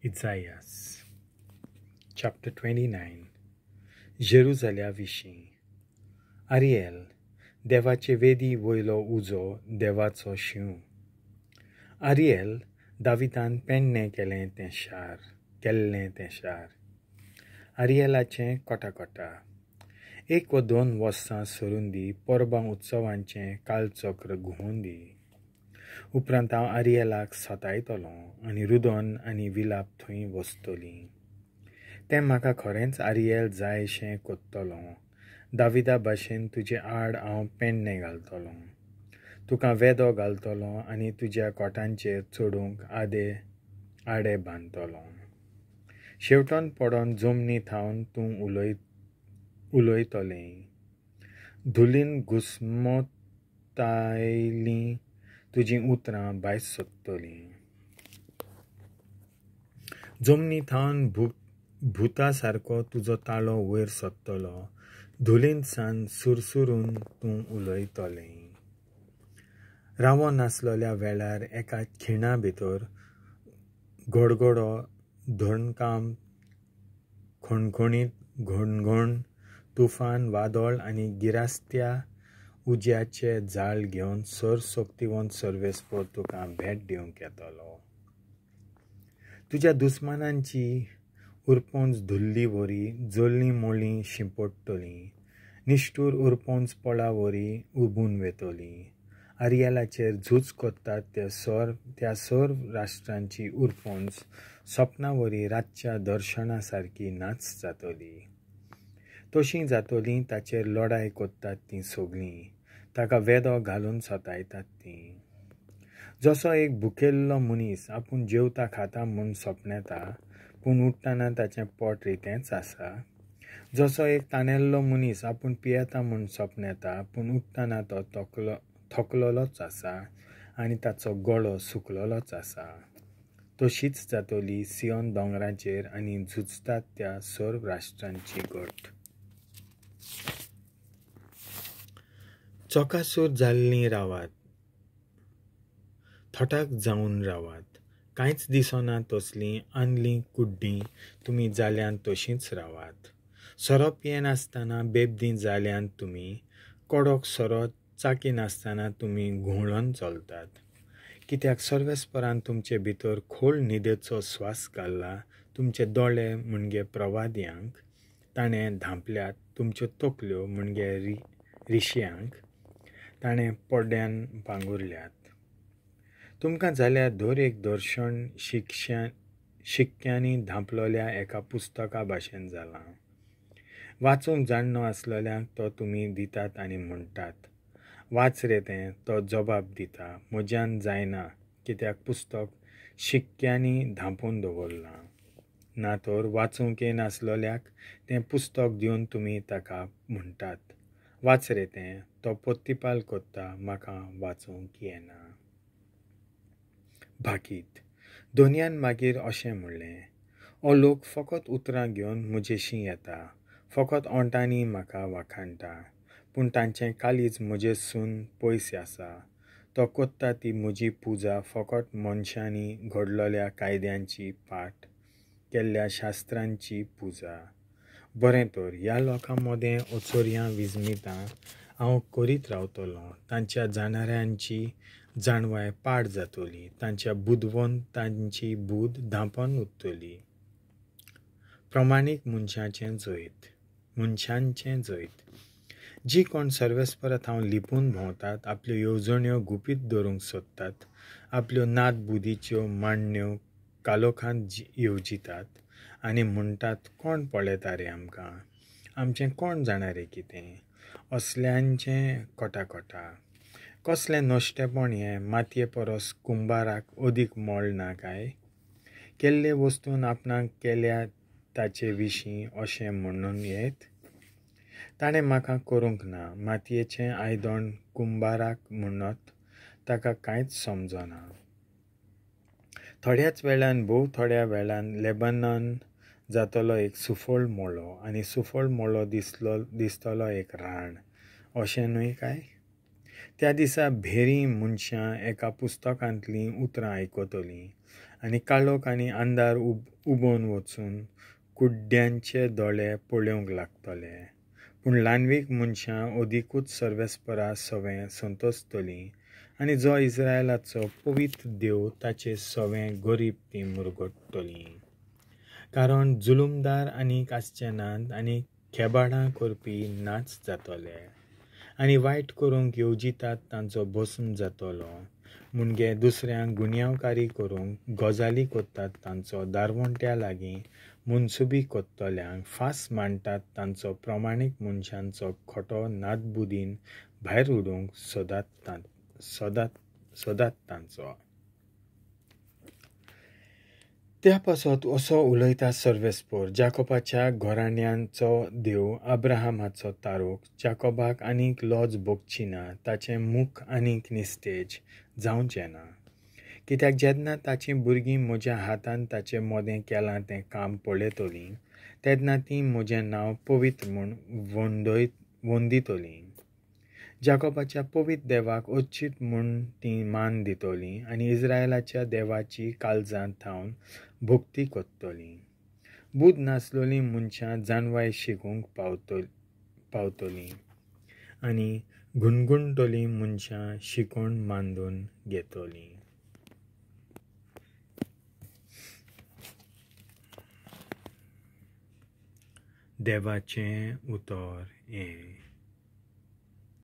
इजायास chapter 29. जेरुजाल्या विशीं. आरियल, देवाचे वेदी वयलो उजो, देवाचो शींव. आरियल, दावितान पेडणें केलें तें शार, केल्लें तें शार. आरियलाचें कोटाकोटा. 1 व 2 वर्सां सरून दी, परबां उत्सवांचें कालचक्र घुंवून दी. उपरांत हांव आरियलाक सतायतलों आनी रुदन आनी विलाप थंय वसतलीं. तें म्हाका खरेंच आरियल जायशें कोत्तलों. दाविदा भाशेन तुजे आड हांव पेडणें घालतलों, तुका वेदो घालतलों आनी तुज्या कोटांचेर चडूंक आडे बांदतलों. शेवटोन पडोन जमनी थावन तूं उलयतलें. धुलीन घुस्मतायलीं तुजीं उतरां भायर सोदतलीं. जमनी थावन भुता सारको तुजो ताळो वयर सोदतलो. धुलीन सान सुरसुरून तूं उलयतलें. रावो नासलोल्या वेळार एका खिणा भितर घडघडो, धरणकाम, खणखणीत घणघण, तुफान, वादळ आनी गिरास्त्या उज्याचे जाळ घेवन सर्वशक्तिवंत सर्वेस्पर तुका भेट दिवंक येतलो. तुज्या दुस्मानांची उरपोंज धुल्ली वरी जल्लीं मोळीं शिंपडटलीं, निश्ठूर उरपोंज पळा वरी उबून वेतली. आरियलाचेर झूज कोत्तात त्या सर्व राष्ट्रांची उरपोंज सपना वरी रातच्या दर्शना सारकी नाच जातली. तशीं जातलीं ताचेर लडाय कोत्तात तीं सगळीं, ताका वेदो घालून सतायतात तीं. जसो एक भुकेल्लो मनीस आपूण जेवता खाता म्हूण सपनेता, पूण उठ्ठना ताचें पोट रितेंच आसा. जसो एक ताणेल्लो मनीस आपूण पियेता म्हूण सपनेता, पूण उठ्ठना तो थकलोलोच आसा आनी ताचो गळो सुकलोलोच आसा. तशीच जातली सियोन दोंगराचेर आनी झुजतात त्या सर्व राष्ट्रांची गट. चकासूर जाल्लीं रावात, थटाक जावन रावात, कांयच दिसना तसलीं आनलीं कुड्डीं तुमी जाल्यांत तशींच रावात. सोरो पियेनासतना बेबदीं जाल्यांत तुमी, कडक सोरो चाकिनासतना तुमी घुंवळोन चलतात. कित्याक सर्वेस्परान तुमचे भितर खोल न्हिदेचो स्वास घाल्ला. तुमचे दोळे म्हणजे प्रवाद्यांक ताणें धांपल्यात, तुमच्यो तकल्यो म्हणजे ऋषयांक ताणें पड्ड्यान पांगुरल्यात. तुमकां जाल्यार दर एक दर्शन शिक्क्यांनी धांपलोल्या एका पुस्तका भाशेन जालां. वाचूंक जाणनो आसलोल्यांक तो तुमी दितात आनी म्हणटात, वाच रे तें. तो जबाब दिता, म्हज्यान जायना, कित्याक पुस्तक शिक्क्यांनी धांपून दवरलां. ना तर वाचूंक येनासलोल्याक तें पुस्तक दिवन तुमी ताका म्हणटात, वाच रे तें. तो पोत्तिपाल कोत्ता, म्हाका वाचूंक येना. भाकीत. दोनयान मागीर अशें म्हणलें, हो लोक फकत उतरां घेवन म्हजेशीं येता, फकत ओंठांनी म्हाका वाखाणटा, पूण तांचें काळीज म्हजेसून पयस आसा. तो कोत्ता ती म्हजी पुजा फकत मनशांनी घडलोल्या कायद्यांची पाठ केल्ल्या शास्त्रांची पुजा. बरें तर, ह्या लोकां मदें अचोरयां विजमितां हांव करीत रावतलों. तांच्या जाणाऱ्यांची जाणवाय पाड जातली, तांच्या बुदवंतांची बूद धांपोन उरतली. प्रमाणीक मनशांचें जैत. मनशांचें जैत. जी कोण सर्वेस्परात हांव लिपून भोंवतात, आपल्यो येवजण्यो गुपीत दवरूंक सोदतात, आपल्यो नातबुदीच्यो मांडण्यो कालोखांत येवजितात आनी म्हणटात, कोण पळयता रे आमकां, आमचें कोण जाणा रे कितें. असल्यांचें कोटाकोटा. कसलें नश्टेपण हें, मातये परस कुंबाराक अदीक मोल ना काय? केल्ले वस्तून आपणाक केल्या ताचे विशीं अशें म्हणून येत, ताणें म्हाका करूंक ना. मातयेचें आयदण कुंबाराक म्हणत ताका कांयच समजना. थोड्याच वेळान, भोव थोड्या वेळान लेबनन जातलो एक सुफळ मोळो आनी सुफळ मोळो दिसतलो एक रान, अशें न्हय काय? त्या दिसा भेरी मनशां एका पुस्तकांतलीं उतरां आयकतलीं आनी काळोख आनी अंधार उबोवन वचून कुड्ड्यांचे दोळे पळोवंक लागतले. पूण ल्हानवीक मनशां अदिकूच सर्वेस्परा सवें संतोसतलीं आनी जो इस्रायलाचो पवित्र देव ताचे सवें गरीब तीं मुरगट्टलीं. कारण जुलुमदार आनीक आसचे नात आनी खेबाडां करपी नाच जातले आनी वायट करूंक येवजितात तांचो भस्म जातलो. मुणगे दुसऱ्यांक गुन्यांवकारी करूंक गजाली करतात तांचो दारवंट्या लागीं मनसुबी करतल्यांक फास मांडटात तांचो प्रमाणीक मनशांचो खोटो नातबुदीन भायर उडोवंक सोदात तांचो. त्या पासत असो उलयता सर्वेस्पोर, जाकोबाच्या घराण्यांचो देव, अब्राहमाचो तारूक, जाकोबाक आनीक लज भोगची ना, ताचें मुख आनीक निस्तेज जावचें ना. कित्याक जेन्ना ताचीं भुरगीं म्हज्या हातान ताचे मदें केलां तें काम पळयतलीं तेन्ना तीं म्हजें नांव पवित्र म्हूण वंदितलीं. जाकोबाच्या पवित्र देवाक अच्युत म्हूण तीं मान दितलीं आनी इस्रायलाच्या देवाची काळजांत थावन भक्ती करतलीं. बुद्द नासलोलीं मनशां जानवाय शिकूंक पावतलीं आनी गुणगुणटलीं मनशां शिकोवन मांडून घेतलीं. देवाचें उतर हें.